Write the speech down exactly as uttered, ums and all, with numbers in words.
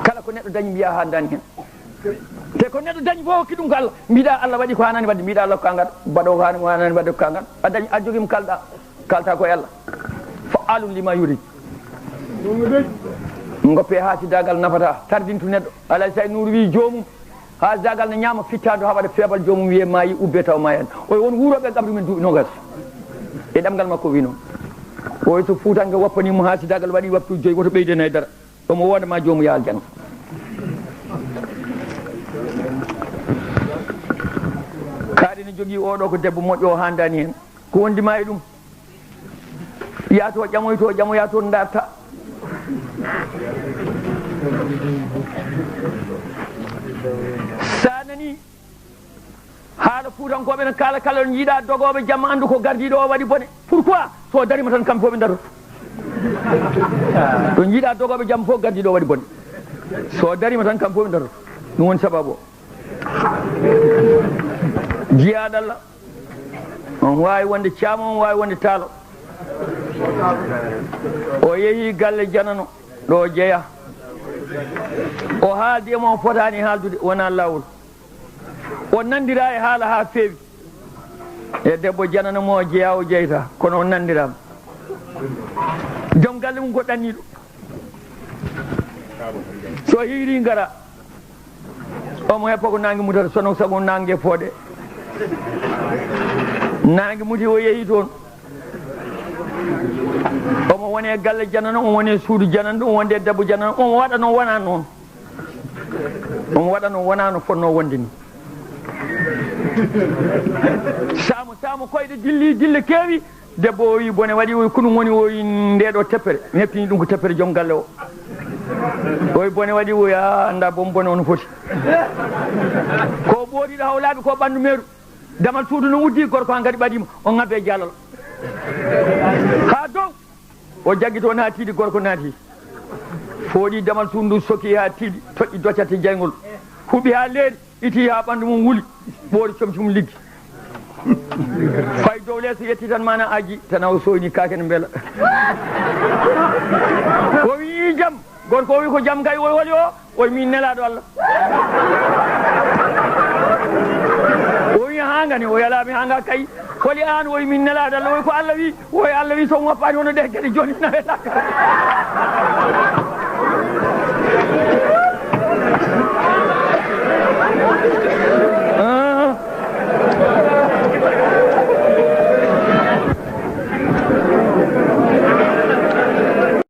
Kala ko neɗɗo dañi, mbiya haandaani heen. Te ko neɗɗo dañi fof, hokki ɗum ko Allah. Mbiɗa Allah waɗi ko haanani waɗde, mbiɗa Allah ko kangal, mbaɗo ko haanani, ko haanani waɗde ko kangal. A dañi, a jogima kalɗa, kalta ko e Allah. Fa'aalun lima yurid. Ngoppe haasidagal nafata, tardintu neɗɗo. Alay sa nuuru wi joomum, haasidagal ne ñaama fittaandu haa waɗa feebal, joomum wiye maayi, ubbe taw maayani. O won wuuroɓe qabri men duuɓi nogas. E ɗemngal makko wi noon. O so fuutanke woppanimo haasidagal waɗi waftu joyi, woto ɓeyden hay dara. Omo wooda ma joomu yaa aljanna. Kaari ne jogii oɗo ko debbo moƴƴo, o haandaani heen. Ko wondi ma e ɗum? Yaa to ƴamoy, to ƴamoya toon ndarta. Sa nani haala fuutankooɓe ne kaala, kala ɗo njiiɗa dogooɓe jamma, anndu ko gardiiɗo o waɗi bone. Pourquoi? So darima tan, kamɓe fof ɓe daroto. Ɗo njiiɗa dogooɓe jamma fof, gardiiɗo o waɗi bone. So darima tan, kamɓe fof ɓe daroto. Ɗum woni sababu o. Jiyaaɗo Allah, on waawi wonde caamo, on waawi wonde taalo. O yehi galle janano, ɗo o jeya. O haaldi e mo o fotaani haaldude, wona laawol. O nanndira e haala haa feewi. E debbo janano mo o jeya, o jeyta, kono o nanndiraama. Joom galle mum ko ɗanniiɗo. So hiiri ngara, omo heppa ko naange mutata, sono sago naange fooɗe. Naange muti, o yehi toon. Omo woni e galle janano, omo woni e suudu janano, omo wondi e debbo janano, omo waɗa no wona noon. Omo waɗa no wona no fotnoo wonde ni. Saamo, saamo koyɗe dilli, dille keewi. Debbo o wi bone waɗi, o wi ko ɗum woni, o wi nde ɗo teppere. Mi heppini ɗum ko teppere joom galle o. O wi bone waɗi, o wi a annda boom bone o no foti. Ko ɓootiɗo haw laaɓi ko ɓanndu meeru. Damal suudu no uddi, gorko han kadi ɓadima, o ŋabbe e jaalal. Haa dow, o jaggi toon haa tiiɗi, gorko naati. Fooɗi damal suudu ndu, soki haa tiiɗi, toƴƴi doccate jayngol. Huɓi haa leeri, iti haa ɓanndu mum wuli, ɓoori comci mum liggi. Fayi dow leeso, yetti tan mana aji, tan o soyni kaake ne mbela. O wi jam. Gorko o wi ko jam kay, o wi holi o? O wi min nelaaɗo Allah. O wi haa ngani, o wi alaa mi haa nga kay. Holi aan? O wi min nelaaɗo Allah. O wi ko Allah wi? O wi Allah wi so mi woppaani hono ɗe geɗe jooni mi nawe lakkal.